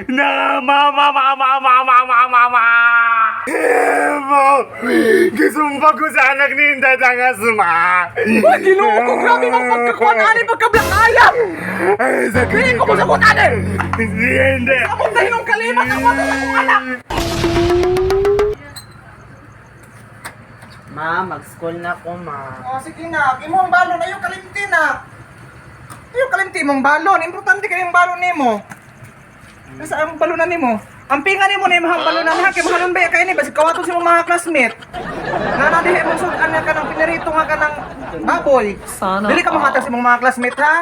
Na, mama, mama, mama, mama, mama. Gisumpa ko sa anak ni Inday Dangas, ma. Ay, Ginoo ko, grabe mang pagkakuan ani pagkablakaya. Ay, sakit. Dili ko mosabot ani. Hindi. Sabot na hinong kalimat ang mata sa akong anak. Ma, mag-school na ko, ma. Oh, sige na. Imong balon ayo kalimti na. Ayo kalimti imong balon. Importante kay imong balon nimo. Asa ang balunan nimo? Ang pinga nimo na imong balunan ha kay mahalon ba kay ni basig kawaton sa imong mga classmate. Nga na diha imong sud-an nga kanang pinirito nga kanang baboy. Sana Dili ka mahatag sa imong mga classmate ha.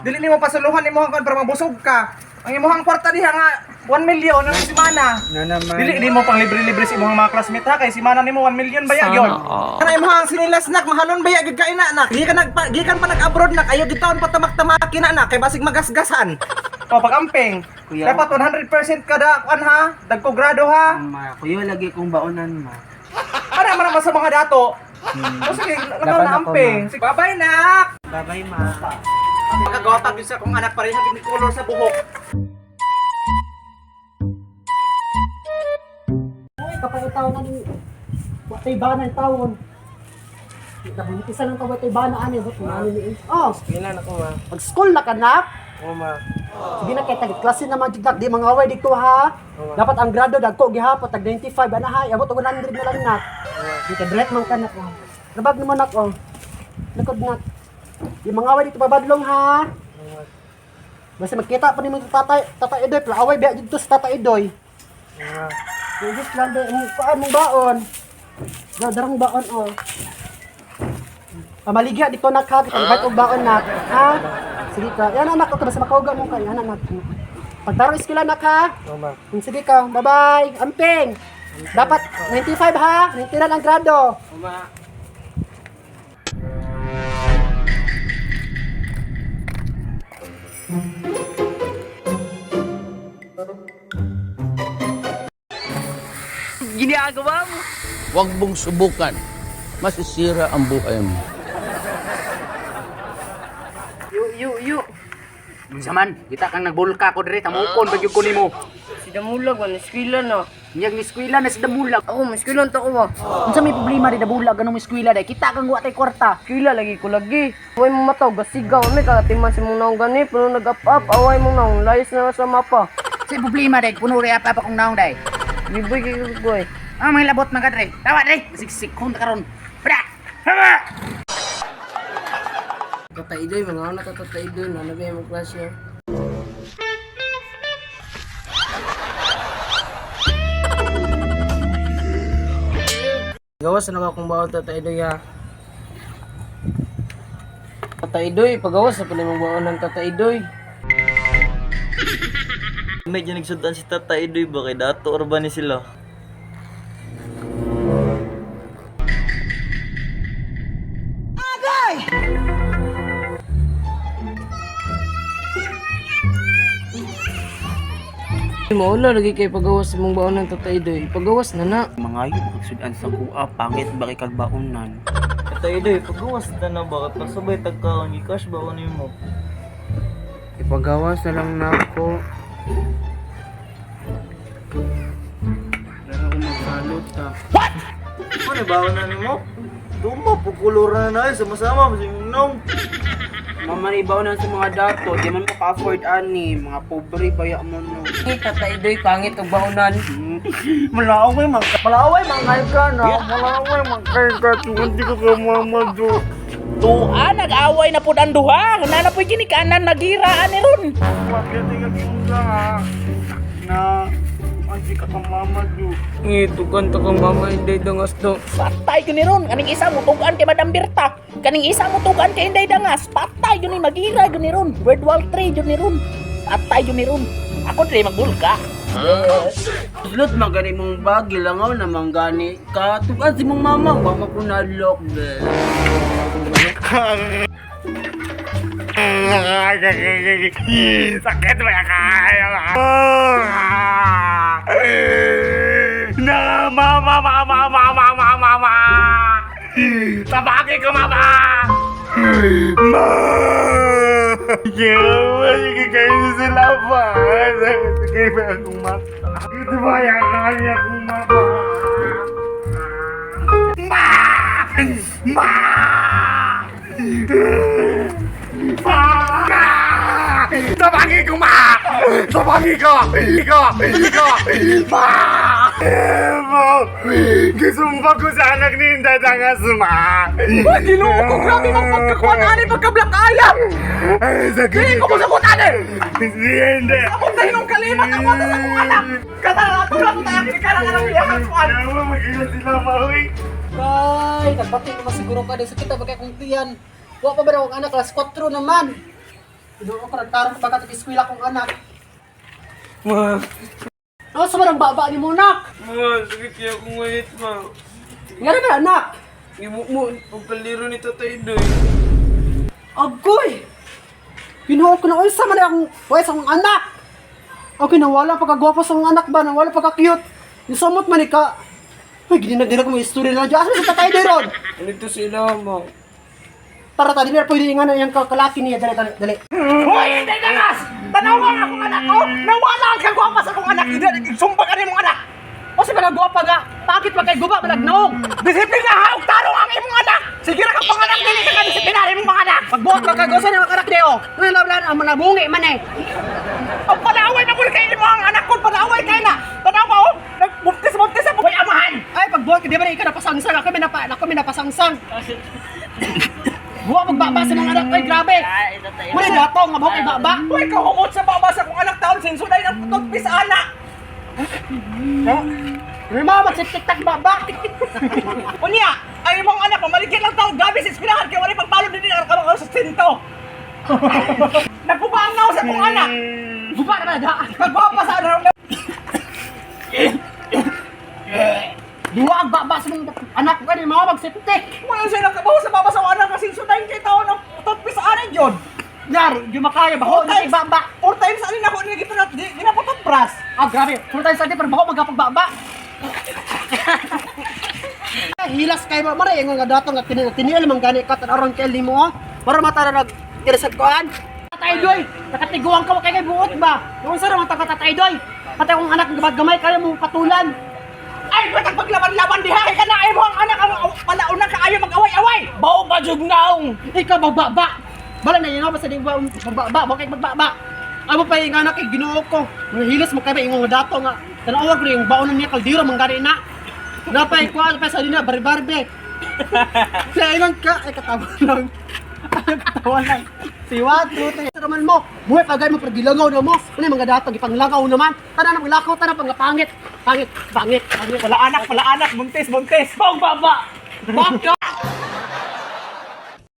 Dili nimo pasuluhan imong kan para mabusog ka. Ang imong kwarta diha nga 1 million ang semana. Na naman. Dili nimo pang libre-libre sa imong mga classmate ha kay semana nimo 1 million ba Sana yun? all. Kana imong sinilas nak mahalon ba gyud ka ina nak. Gikan nagpa gikan pa nag-abroad nak ayo gid taon patamak-tamaki na nak kay basig magasgasan. O pag-amping. Kuya. Dapat 100% kada kuan ha, dagko grado ha. Ma, kuya lagi kong baonan, ma. Ana man naman sa mga dato. O sige, lakaw Laban na ako, amping. Sige, bye-bye nak. Bye-bye, ma. Pagkagawa pa gyud sa akong anak pareha gyud ni color sa buhok. Uy, kapag itaw na ning watay bana yung tawon. Nabuntisan lang ka watay bana ani, but ano ni. Oh, Eskwela na ko, ma. pag school na ka nak. Oo, ma. Sige na kay tag klase na man jud nak, di mga away dito ha. Dapat ang grado dagko gihapon tag 95 ana ha, abot og 100 na lang nak. Di ka direct man ka nak. Oh. Rabag naman nak oh. Likod nak. Di mga away dito babadlong ha. Basta magkita pa nimo tatay, tatay Idoy, pero away biya dito sa tatay Idoy. Just lang de, ang kuan mong baon. Darang baon oh. Pamaligya dito nak ha, kitang bite og baon nak. Ha? Sige ka. Yan anak ko basta makauga mo ka. Yan anak. Pagtaro eskwela nak ha. Oo, ma. Sige ka. Bye-bye. Amping. Dapat 95 ha. 99 ang grado. Oo, ma. Huwag mong subukan. Masisira ang buhay mo. Yu, yu, yu. Unsa man, kita kang nagbulka ko dire tamukon pag ko nimo. Si Damulag, man, eskwela na. Niyag ni eskwela na si Damulag. Ako, mas eskwela ta ko ba? Unsa may problema di Damulag anong eskwela dai? Kita kang wa tay kwarta. Eskwela lagi ko lagi. Away mo mataw, gasigaw, may kakatiman si mong naong gani, puno nag-up-up, away mong naong, layas na sa mapa. Sa problema dai puno re apa akong naong dai. Liboy kay ko eh. Ang mga labot man ka dire. Tawa dire, siksikhon ta karon. Bra! Hama! Tatay Idoy, mga anak ka Tatay Idoy, nanabay mo klase. Gawas na ba akong baon, Tata Idoy, ha? Tata Idoy, pagawas na pala mong baonan, Tata Idoy. Medyo nagsudan si Tata Idoy ba kay dato or ba ni sila? Maula lagi kay pagawas sa mong baonan, Tata Idoy. Pagawas na na. Mangayo, pagsudan sa kuha, pangit ba kay kagbaonan? Tata Idoy, pagawas na na ba? Pasabay tagkaon, i-cash ba ko nimo? Ipagawas na lang na ako. Dara ko magsalot, ha. Ano ba na nimo? Duma, pukulura na na sama-sama, masing nong. Mama, ibaonan sa mga dato, di man maka-afford ani, mga pobre baya mo no. Eh, Tata Idoy, pangit og baonan. Malaway man, malaway man kayo ka na, malaway man kayo ka, Hindi ko ka mama do. Tuwa nag-away na pud ang duha. Nana puy ginikanan nagira ani ron. Bakit ka kinsa ha? Na, hindi ka ka mama do. Eh, tukan to kang mama Inday dangas to. Patay gyud ni ron. Kaning isa mo tugan kay Madam Berta. Kaning isa mo tugan kay Inday Dangas. Patay gyud ni magira gyud ni ron. World War 3 gyud ni ron. Patay gyud ni ron. Ako dire magbulka. Sulot man gani mong bag, gilangaw naman gani ka. Tukan si mong mama, wa man ko nalok be. Sakit ba kaya? Na, mama, mama, mama, mama, mama. Tabaki ko, mama. Ma! Kaya kayo sila pa. Sige ba akong mata? Ito ba yan kaya akong mata? Ma! Ma! Ma! Tabangin ko, ma! Tabangin ko! Iko! Iko! Ma! Ma! Gisumpa ko sa anak ni Inday Dangas, ma! Ay, Ginoo ko, grabe mang pagkakuan ani pagka-black ayam. Ay, sakit. Dili ko mosabot ani. Hindi, hindi. Ako tayo nung kalimat ako sa akong anak. Katara ato lang tayo kini karang anak iyang kuan. Kaya magiging sila, ma, uy. Bay, nagbati naman siguro ka din. Sakit ba kay kong tiyan? Wa pa ba daw ang anak? Alas 4 naman. Ginoo ko, nagtarong pa ba eskwela kong anak? Ma, Ano sa marang baba ni mo, nak? ma, sakit kaya akong ngayit, ma. Nga na ba, anak? Imo mo, pagkaliro ni Tatay Doy. Agoy! Ginoo ko na unsa man ang wala sa akong anak. Okay, nawala pagkagwapo sa akong anak ba? Nawala pagka-cute. Nisumot man ka. Ay, ginina ko may istorya na dyan. Asa man sa tatay doon? Ano ito sila, ma? Tara, tara, dili na pwede nga na yung kalaki niya. Dali, dali, dali. Hoy, Inday Dangas! Tanawa ang akong anak ko! Nawala ang kagwapa sa akong anak! Hindi, sumpa ka mong anak! O sa mga gwapa nga, bakit pa kay guba managnoong? Disiplina ha! Og tarong ang imong anak! Sige ra ka panganak dili ka disiplinary imong mga anak! Pagbuot ka kagusan ng anak niyo. Ano na ang manabungi man eh. Ang panaaway na gud kay imo ang anak ko, panaaway kay na. Tanawa oh, nagbuntis-buntis sa buhay amahan. Ay, pagbuot ka, di ba na ikaw napasangsang? Ako may, napa, ako may napasangsang. Buwa magbaba sa mga anak. Ay, grabe. Muna dato, nga buhok ay baba. Uy, kahumot sa baba sa akong anak taon sinso dahil ang toothpaste ana. May mga magsik-tik-tak baba. Unya, ang imong anak pamaligyan lang taon gabi sa eskwelahan kay wala pagbalon dinhi ang kamang sa sustento. Nagbubangaw sa akong anak. Buba na ba da? Kagwapa sa anak. Duwa ang baba sa mga anak ko, di mga magsik-tik. Wala siya nakabaho sa baba sa akong anak kasi sinso dahil kay taon ang toothpaste ana yun. Yar, di makaya, baho Four na kay times, baba. four times ani na ako ni ginapotobras. Ah, grabe. Full time sa pero baho magapagbaba. Hilas kay ba mare ingon nga dato nga tinil man gani ka tan aron kay limo. Oh. Para mata na nag kirisad koan. Tatay doy, nakatiguan ka wa kay kay buot ba? Kung sa man ta tatay doy. Patay akong anak gamay gamay kaya mo patulan. Ay, batang paglaban-laban diha kay kana ay mo ang anak ang palauna kaayo mag-away-away. Bao pa jud naong. Ikaw magbaba. Bala na yun basta di ba magbaba, wa kay magbaba. Amo pa yung anak kay Ginoo ko. Mga hilas mo kay ba ingon nga dato nga tan-awag rin yung baon niya kaldero man gani na. Napay kuan pa sa dina barbarbe. Kaya ingon ka ay katawa lang. Ay katawa lang. Si 1 2 3 naman mo. Buhay pagay mo pero gilangaw na mo. Ano yung mga dato gipanglagaw naman. Tanan ang lakaw tanan pang pangit. Pangit, pangit, pangit. Wala anak, wala anak, buntis, buntis. Baong baba. Baka.